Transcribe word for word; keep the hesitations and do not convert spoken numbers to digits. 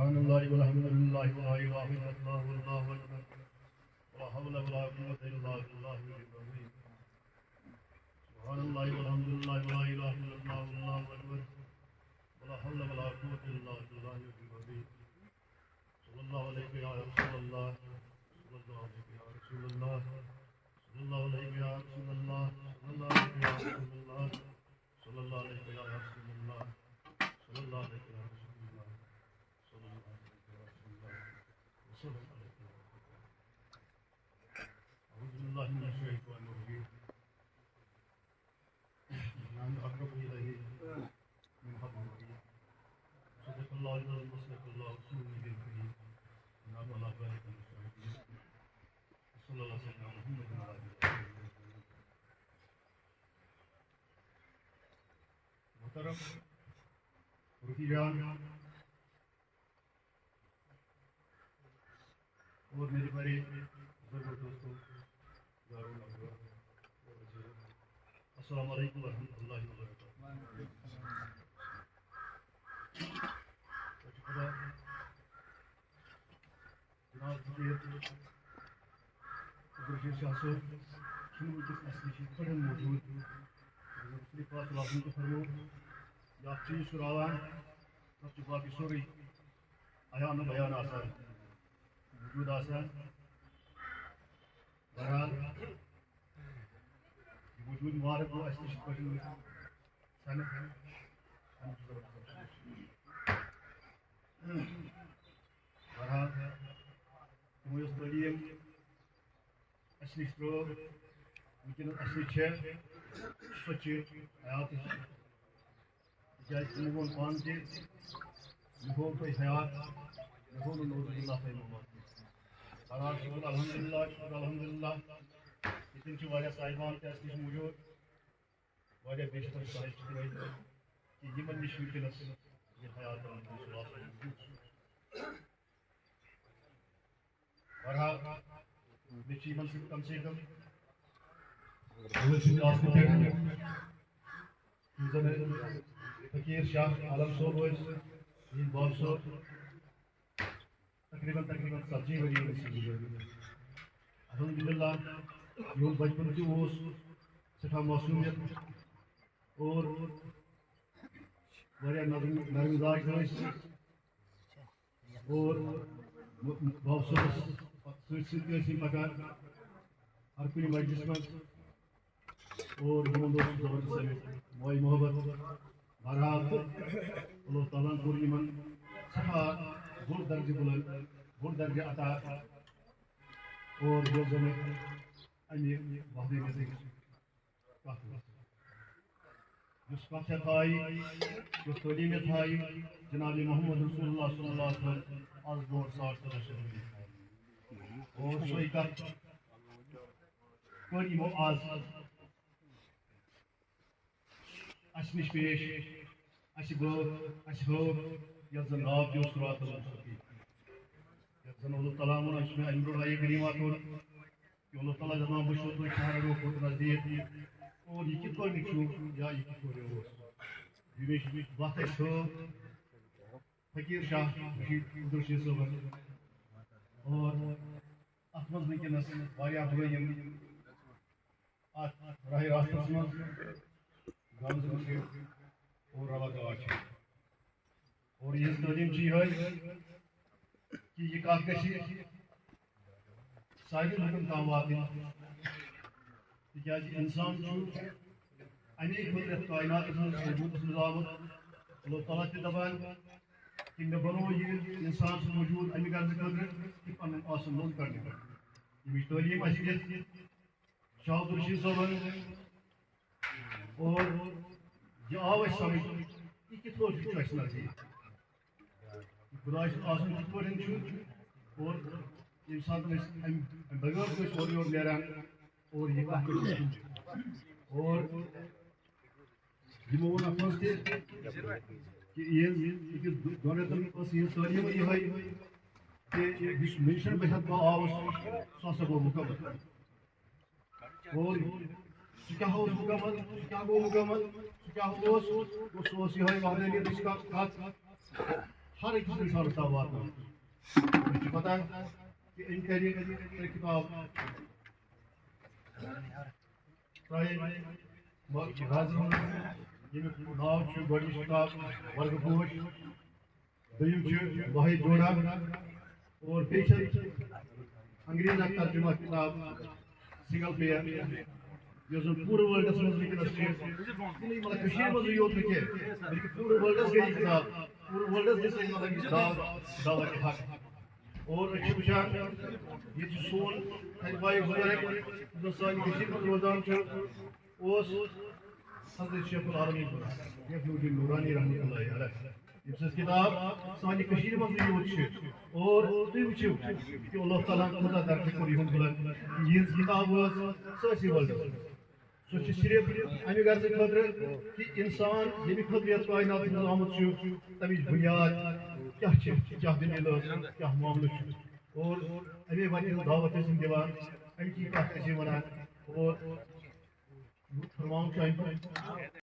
سبحان الله والحمد لله ولا إله إلا الله والله أكبر. ولا حول ولا قوة إلا بالله العلي العظيم. سبحان الله والحمد لله ولا إله إلا الله والله أكبر. ولا حول ولا قوة إلا بالله العلي العظيم. صلى الله عليك يا رسول الله. صلى الله عليك يا رسول الله. صلى الله عليك يا رسول الله. صلى الله عليك يا رسول الله. صلى الله عليك يا رسول الله. صلى الله عليك يا رسول الله. صلى الله عليك يا رسول الله. وسلم عليك يا رسول الله. أعوذ بالله من الشيطان الرجيم. نحن أقرب إليه من حبل الوريد. صدق الله العظيم وصدق الله رسوله النبي الكريم. ونحن على ذلك من الشاهدين. وصلى الله على سيدنا محمد وعلى آله وصحبه وسلم. محترم رفیقان اور میرے پیارے بزرگوں، دوستوں، یاروں، احبابوں اور عزیزوں، السلام علیکم ورحمۃ اللہ وبرکاتہ۔ خدا جناب فقیر عبدالرشید شاہ صٲب چھُنہٕ وٕنکیٚس اَسہِ نِش یِتھ پٲٹھۍ موجوٗد۔ حضرت صلی پاک صلی اللہ علیہ وسلم تہِ فرموو، یہِ اَکھ چیٖز چھُ راوان، تَتھ چھُ باقٕے سورُے عیان و بیان آسان، موجوٗد آسان۔ بہرحال، یہِ وجوٗد مبارک گوٚو اَسہِ نِش یِتھ پٲٹھۍ سَنہٕ۔ اَمیُک زبردست افسوس چھُ۔ بہرحال، تِمو یۄس تعلیٖم اَسہِ نِش ترٲو، وٕنکیٚنَس اَسہِ نِش چھےٚ، سۄ چھِ حیاتٕچ۔ تِکیٛازِ تِمو ووٚن پانہٕ تہِ، مےٚ ہوو تۄہہِ حیات، مےٚ ہوو نہٕ نعوذ باللہ تۄہہِ موت۔ بہرحال، شُکر الحمدللہ، شُکر الحمدللہ۔ ییٚتٮ۪ن چھِ واریاہ صاحبان تہِ اَسہِ نِش موٗجوٗد، واریاہ بیشتر صاحب چھِ تِمَے، کہِ یِمَن نِش وٕنکیٚنَس یہِ حیات موجوٗد چھُ۔ بہرحال، مےٚ چھِ یِمن سۭتۍ کم سے کم، یِمن سۭتۍ آسنہٕ پٮ۪ٹھ، یِم زن فقیٖر شاہ عالم صٲب ٲسۍ، میٖر باب صٲب، تقریباً، تقریباً ژتجی ؤری ٲسۍ یِم گُزٲرمٕتۍ۔ الحمدللہ، یِہُنٛد بچپن تہِ اوس سٮ۪ٹھاہ معصوٗمیت اور واریاہ نرم، نرم مزاج ٲسۍ۔ اور باب صٲبس سۭتۍ سۭتۍ تہِ ٲسۍ یِم پکان ہر کُنہِ مجلس منٛز۔ اور یِمن اوس زبردست امیُک موے محبت۔ بہرحال، تہٕ اللہ تعالیٰ ہن کوٚر یِمن سٮ۪ٹھاہ بوٚڑ درجہٕ بُلند، بوٚڑ درجہٕ عطا۔ اور یۄس زن امہِ وحدانیتٕچ کتھ ٲس۔ یُس کتھ ہیٚتھ آیہِ، یُس تعلیٖم ہیٚتھ آیہِ، جناب محمد رسول اللہ صلی اللہ علیہ وسلم آز برونٛٹھ ساڑ ژۄدہ شیٚتھ ؤری۔ اور سۄے کتھ کٔر یِمو آز اسہِ نِش پیش، اسہِ گوٚو، اسہِ ہٲو، یتھ زن ناو پیوٚو صراط المستقیم۔ یتھ زن اللہ تعالیٰ ہن ووٚن، اسہِ چھُ مےٚ امہِ برونٛٹھ آیہِ کریٖمہ کوٚر، کہ اللہ تعالیٰ دپان، بہٕ چھُسو تۄہہِ شہرٕ برونٛہہ کُن نزدیٖک، اور یہِ کِتھ پٲٹھۍ چھُ یا یہِ کِتھ پٲٹھۍ اوس۔ ییٚمِچ وَتھ اَسہِ ہٲو فقیٖر شاہ رشیٖد عبدالرشیٖد صٲبَن۔ اور اَتھ منٛز وٕنکیٚنَس واریاہ بٲے یِم اَتھ راہِ راستَس منٛز گامزٕ چھِ اور رَوا دَوا چھِ۔ اور یِہٕنٛز تعلیٖم چھِ یِہوٚے کہِ یہِ کَتھ گژھِ سارنٕے لُکَن تام واتٕنۍ، تِکیٛازِ اِنسان چھُ اَمے خٲطرٕ یَتھ کائناتَس منٛز وجوٗدَس منٛز آمُت۔ اللہ تعالیٰ تہِ دَپان کہِ مےٚ بَنوو یہِ اِنسان سُنٛد وجوٗد اَمہِ غرضہٕ خٲطرٕ کہِ پَنُن آسُن لوٚت کَڑنہٕ خٲطرٕ۔ ییٚمِچ تعلیٖم اَسہِ دِژ شاہ عبدالرشیٖد صٲبَن۔ اور یہِ آو اَسہِ سمجھ، یہِ کِتھ پٲٹھۍ چھُ اَسہِ نزدیٖک۔ خۄداے سُنٛد آسُن کِتھ پٲٹھۍ چھُ۔ اور ییٚمہِ ساتہٕ أسۍ اَمہِ، اَمہِ بغٲر چھِ أسۍ اورٕ یورٕ نیران اور یہِ کَتھ چھِ أسۍ سمجھان۔ اور یِمو ووٚن اَتھ منٛز تہِ کہِ یِہٕنٛز أکِس دۄن رٮ۪تَن ٲس یِہٕنٛز تعلیٖم یِہوٚے کہِ یُس مِشن بہٕ ہٮ۪تھ بہٕ آوُس، سُہ ہسا گوٚو مُکمل۔ اور سُہ کیٛاہ اوس مُکمل، سُہ کیٛاہ گوٚو مُکمل، سُہ کیٛاہ اوس، گوٚو سُہ اوس یِہوٚے وحدانیتٕچ کَتھ، کَتھ۔ ہر أکِس اِنسانَس تام واتناوُن۔ مےٚ چھِ پَتہ کہِ أمۍ کَرِ ترٛےٚ کِتاب ترٛایہِ۔ مگر ییٚمیُک ناو چھُ گۄڈٕنِچ کِتاب ورگہٕ پوش، دوٚیِم چھِ واحد جوڑا، اور بیٚیہِ چھِ انگریزی اکھ ترجمہ کِتاب سنگل پیئر، یۄس زن پوٗرٕ ورلڈس منٛز وٕنکیٚنس چھِ، یعنی مطلب کٔشیٖرِ منٛزٕے یوت نہٕ کینٛہہ، بلکہِ پوٗرٕ ورلڈس گٔے یہِ کِتاب، پوٗرٕ ورلڈس دِژ أمۍ مطلب یہِ دعوت، دعوت حق۔ اور أسۍ چھِ وٕچھان، ییٚتہِ چھُ سون اَکہِ بایہِ بُزرگ، یُس زن سانہِ کٔشیٖرِ منٛز روزان چھُ، اوس حضرت شیخ العالمین یتھ نورانی رحمۃ اللہ علیہ، ییٚمہِ سٕنٛز کِتاب سانہِ کٔشیٖرِ منٛزٕے یوت چھِ۔ اور تُہۍ وٕچھِو کہِ اللہ تعالیٰ ہن کوٗتاہ درجہٕ کوٚر یِہُنٛد بُلند۔ یِہٕنٛز کِتاب ٲس سٲرسٕے ورلڈس۔ سۄ چھِ صرف اَمہِ غرضہٕ خٲطرٕ کہِ اِنسان ییٚمہِ خٲطرٕ یَتھ کائناتس منٛز آمُت چھُ، تَمِچ بُنیاد کیٛاہ چھِ، کیٛاہ دٔلیٖل ٲس، کیٛاہ معاملہٕ چھُ۔ اور اَمے وَتہِ ہٕنٛز دعوت ٲسۍ یِم دِوان، اَمہِ چی کَتھ ٲسۍ یِم وَنان۔ اور بہٕ فرماوُن چھُ اَمہِ پَتہٕ